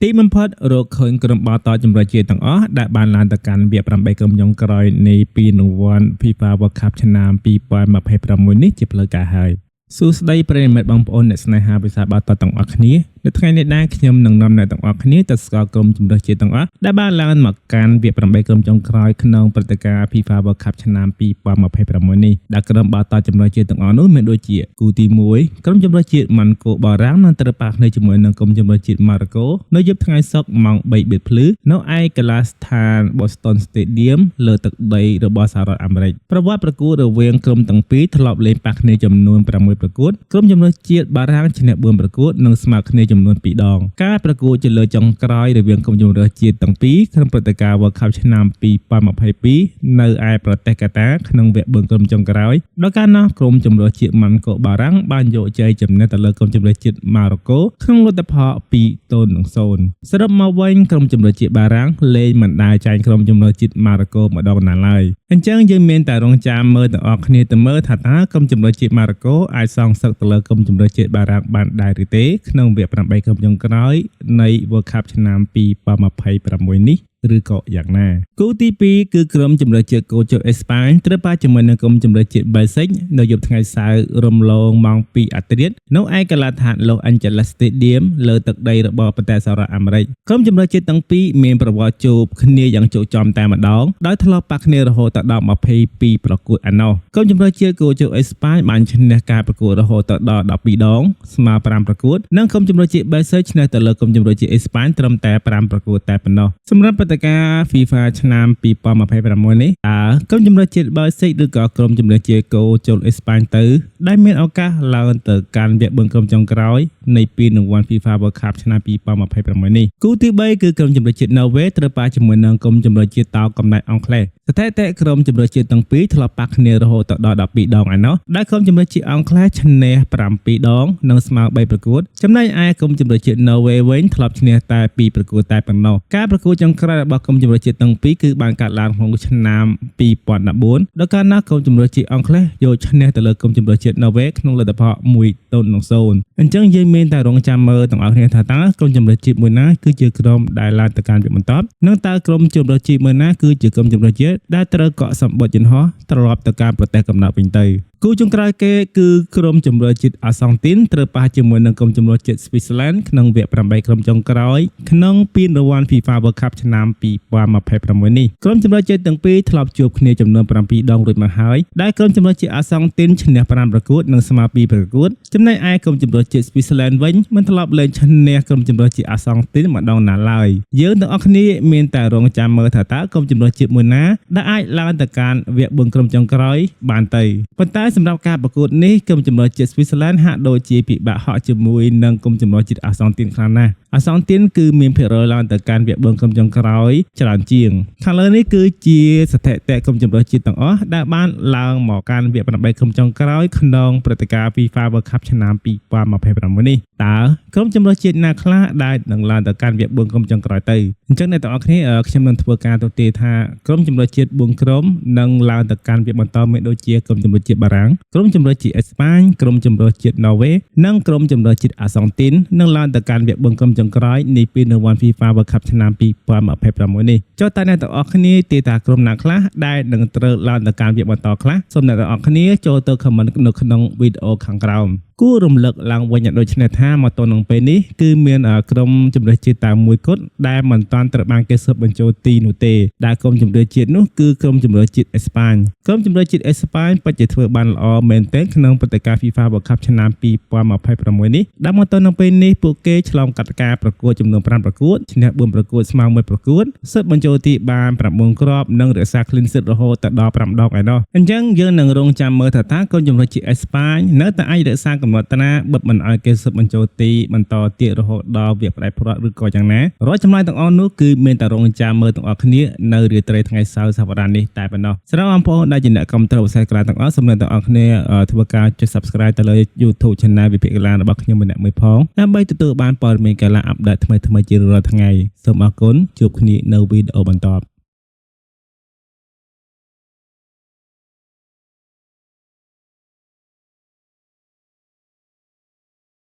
ទីបំផុតរកឃើញក្រុមបាល់ទាត់ជម្រើសជាតិទាំងអស់ដែលបានឡើងទៅកាន់វគ្គ8ក្រុមចុងក្រោយនៃពានរង្វាន់ FIFA World Cup ឆ្នាំ2026នេះជាផ្លូវការហើយ។សួស្តីប្រិយមិត្តបងប្អូនអ្នកស្នេហាវិស័យបាល់ទាត់ទាំងអស់គ្នា។នៅថ្ងៃនេះដែរខ្ញុំនឹងនាំអ្នកទាំងអស់គ្នាទៅស្គាល់ក្រុមជម្រើសជាតិទាំងអស់ដែលបានឡើងមកកាន់វគ្គ8ក្រុមចុងក្រោយក្នុងព្រឹត្តិការណ៍ FIFA World Cup ឆ្នាំ2026នេះដែលក្រុមបាល់ទាត់ជម្រើសជាតិទាំងអស់នោះមានដូចជាគូទី1ក្រុមជម្រើសជាតិម៉ាន់កូបារាំងនឹងត្រូវប៉ះគ្នាជាមួយនឹងក្រុមជម្រើសជាតិម៉ារ៉ុកូនៅយប់ថ្ងៃសុក្រម៉ោង3បៀតភ្លឺនៅឯកីឡដ្ឋាន Boston Stadium លើទឹកដីរបស់សហរដ្ឋអាមេរិកប្រវត្តិប្រកួតរវាងក្រុមទាំងពីរធ្លាប់លេងប៉ះគ្នាចំនួន6ប្រកួតក្រុមជម្រើសជាតិបារាំងឈ្នះ4ប្រកួតនិងស្មើគ្នាចំនួន2ដងការប្រកួតជាលើកចុងក្រោយរវាងក្រុមជម្រើសជាតិទាំងពីរក្នុងព្រឹត្តិការណ៍ World Cup ឆ្នាំ2022នៅឯប្រទេសកាតាក្នុងវគ្គ4ក្រុមចុងក្រោយដោយកាលនោះក្រុមជម្រើសជាតិម៉ាន់កូបារាំងបានយកជ័យជំនះទៅលើក្រុមជម្រើសជាតិម៉ារ៉ុកូក្នុងលទ្ធផល2-0សរុបមកវិញក្រុមជម្រើសជាតិបារាំងលេងមិនដែលចាញ់ក្រុមជម្រើសជាតិម៉ារ៉ុកូម្ដងណាឡើយអញ្ចឹងយើងមានតែរងចាំមើលទាំងអស់គ្នាទៅមើលថាតើក្រុមជម្រើសជាតិម៉ារ៉ុកូអាចសងសឹកទៅលើក្រុមជម្រើសជាតិបារាំងបានដែរឬទេក្នុងវគ្គ8ក្រុមចុងក្រោយនៃ World Cup ឆ្នាំ2026នេះឬក៏យ៉ាងណាគូទី2គឺក្រុមជម្រើសជាតិកូជអេស្ប៉ាញត្រូវប៉ះជាមួយនឹងក្រុមជម្រើសជាតិបែលស៊ិកនៅយប់ថ្ងៃសៅរ៍រំលងម៉ោង2អាធ្រាត្រនៅឯកីឡដ្ឋាន Los Angeles Stadium លើទឹកដីរបស់ប្រទេសសហរដ្ឋអាមេរិកក្រុមជម្រើសជាតិទាំងពីរមានប្រវត្តិជួបគ្នាយ៉ាងជោគចំតែម្ដងដោយធ្លាប់ប៉ះគ្នារហូតដល់22ប្រកួតឯណោះក្រុមជម្រើសជាតិកូជអេស្ប៉ាញបានឈ្នះការប្រកួតរហូតដល់12ដងស្មើ5ប្រកួតនិងក្រុមជម្រើសជាតិបែលស៊ិកឈ្នះទៅលើក្រុមជម្រើសជាតិអេស្ប៉ាញត្រឹមតែ5ប្រកួតតែប៉ុណ្ណោះសម្រាប់ព្រឹត្តិការណ៍ FIFA ឆ្នាំ2026នេះតើក្រុមជម្រើសជាតិបែលស៊ិកឬក៏ក្រុមជម្រើសជាតិកូជលអេស្ប៉ាញទៅដែលមានឱកាសឡើងទៅកាន់វគ្គ4ក្រុមចុងក្រោយនៃពានរង្វាន់ FIFA World Cup ឆ្នាំ2026នេះគូទី3គឺក្រុមជម្រើសជាតិណ័រវេត្រូវប៉ះជាមួយនឹងក្រុមជម្រើសជាតិតោកំណែអង់គ្លេសស្ថិតិក្រុមជម្រើសជាតិទាំងពីរធ្លាប់ប៉ះគ្នារហូតដល់12ដងឯណោះដែលក្រុមជម្រើសជាតិអង់គ្លេសឈ្នះ7ដងនិងស្មើ3ប្រកួតចំណែកឯក្រុមជម្រើសជាតិណ័រវេវិញធ្លាប់ឈ្នះតែ2ប្រកួតតែប៉ុណ្ណោះការប្រកួតចុងក្រោយរបស់ក្រុមជម្រើសជាតិទាំងពីរគឺបានកើតឡើងក្នុងឆ្នាំ2014ដោយកាលណាក្រុមជម្រើសជាតិអង់គ្លេសយកឈ្នះទៅលើក្រុមជម្រើសជាតិណ័រវេក្នុងលទ្ធផល1-0អញ្ចឹងយើងមានតែរងចាំមើលទាំងអស់គ្នាថាតើក្រុមជម្រើសជាតិមួយណាគឺជាក្រុមដែលឡើងទៅកាន់វគ្គបន្ទាប់និងតើក្រុមជម្រើសជាតិមួយណាគឺជាក្រុមជម្រើសជាតិដែលត្រូវកក់សម្បត្តិយន្តហោះត្រឡប់ទៅកាន់ប្រទេសកំណើតវិញទៅគូចុងក្រោយគេគឺក្រុមជម្រើសជាតិអាសង់ទីនត្រូវប៉ះជាមួយនឹងក្រុមជម្រើសជាតិស្វីសឡែនក្នុងវគ្គ8ក្រុមចុងក្រោយក្នុងពានរង្វាន់ FIFA World Cup ឆ្នាំ2026នេះក្រុមជម្រើសជាតិទាំងពីរធ្លាប់ជួបគ្នាចំនួន7ដងរួចមកហើយដែលក្រុមជម្រើសជាតិអាសង់ទីនឈ្នះ5ប្រកួតនិងស្មើ2ប្រកួតចំណែកឯក្រុមជម្រើសជាតិស្វីសឡែនវិញមិនធ្លាប់លេងឈ្នះក្រុមជម្រើសជាតិអាសង់ទីនម្ដងណាឡើយយើងទាំងអស់គ្នាមានតែរងចាំមើលថាតើក្រុមជម្រើសជាតិមួយណាដែលអាចឡើងទៅកាន់វគ្គ4ក្រុមចុងក្រោយបានទៅប៉ុន្តែសម្រាប់ការប្រកួតនេះក្រុមជម្រើសជាតិស្វីសឡែនហាក់ដូចជាពិបាកហក់ជាមួយនឹងក្រុមជម្រើសជាតិអាសង់ទីនខ្លាំងណាស់អាសង់ទីនគឺមានភាគរយឡើងទៅកាន់វគ្គ4ក្រុមចុងក្រោយច្រើនជាងខាងលើនេះគឺជាស្ថិតិក្រុមជម្រើសជាតិទាំងអស់ដែលបានឡើងមកកាន់វគ្គ8ក្រុមចុងក្រោយក្នុងព្រឹត្តិការណ៍ FIFA World Cup ឆ្នាំ2026នេះតើក្រុមជម្រើសជាតិណាខ្លះដែលនឹងឡើងទៅកាន់វគ្គ4ក្រុមចុងក្រោយទៅអញ្ចឹងអ្នកទាំងអស់គ្នាខ្ញុំនឹងធ្វើការទៅទេថាក្រុមជម្រើសជាតិ4ក្រុមនឹងឡើងទៅកាន់វគ្គបន្តមានដូចជាក្រុមជម្រើសជាតិបារាំងក្រុមជម្រើសជាតិអេស្ប៉ាញក្រុមជម្រើសជាតិណ័រវេនិងក្រុមជម្រើសជាតិអាសង់ទីននឹងឡើងទៅកាន់វគ្គ4ក្រុមចុងក្រោយនៃពានរង្វាន់ FIFA World Cup ឆ្នាំ2026នេះចុះតើអ្នកទាំងអស់គ្នាទេថាក្រុមណាខ្លះដែលនឹងត្រូវឡើងទៅកាន់វគ្គបន្តខ្លះសូមអ្នកទាំងអស់គ្នាចូលទៅ comment នៅក្នុងវីដេអូខាងក្រោមគួររំលឹកឡើងវិញឲ្យដូចនេះថាមកទល់នឹងពេលនេះគឺមានក្រុមជម្រើសជាតិតែមួយគត់ដែលមិនទាន់ត្រូវបានគេស៊ើបបញ្ចូលទីនោះទេដែលក្រុមជម្រើសជាតិនោះគឺក្រុមជម្រើសជាតិអេស្ប៉ាញក្រុមជម្រើសជាតិអេស្ប៉ាញពិតជាធ្វើបានល្អមែនទែនក្នុងព្រឹត្តិការណ៍ FIFA World Cup ឆ្នាំ2026នេះដែលមកទល់នឹងពេលនេះពួកគេឆ្លងកាត់ការប្រកួតចំនួន5ប្រកួតឈ្នះ4ប្រកួតស្មើ1ប្រកួតស៊ើបបញ្ចូលទីបាន9គ្រាប់និងរក្សា clean sheet រហូតដល់5ដងឯណោះអញ្ចឹងយើងនឹងរងចាំមើលថាតើក្រុមជម្រើសជាតិអេស្ប៉ាញនៅតែអាចរក្សាកំណត់ត្រាបិទមិនឲ្យគេស៊ើបបញ្ចូលទីបន្តទៀតរហូតដល់វគ្គផ្ដាច់ព្រាត់ឬក៏យ៉ាងណារាល់ចម្លើយទាំងអស់នោះគឺមានតែរងចាំមើលទាំងអស់គ្នានៅរាត្រីថ្ងៃសៅរ៍សប្តាហ៍នេះតែប៉ុណ្ណោះសម្រាប់បងប្អូនដែលជាអ្នកគាំទ្រវិស័យកីឡាទាំងអស់សូមអ្នកទាំងអស់គ្នាធ្វើការចុច Subscribe ទៅលើ YouTube Channel វិភាគកីឡារបស់ខ្ញុំម្នាក់មួយផងដើម្បីទទួលបានព័ត៌មានកីឡា update ថ្មីៗជារៀងរាល់ថ្ងៃសូមអរគុណជួបគ្នានៅវីដេអូបន្ទាប់។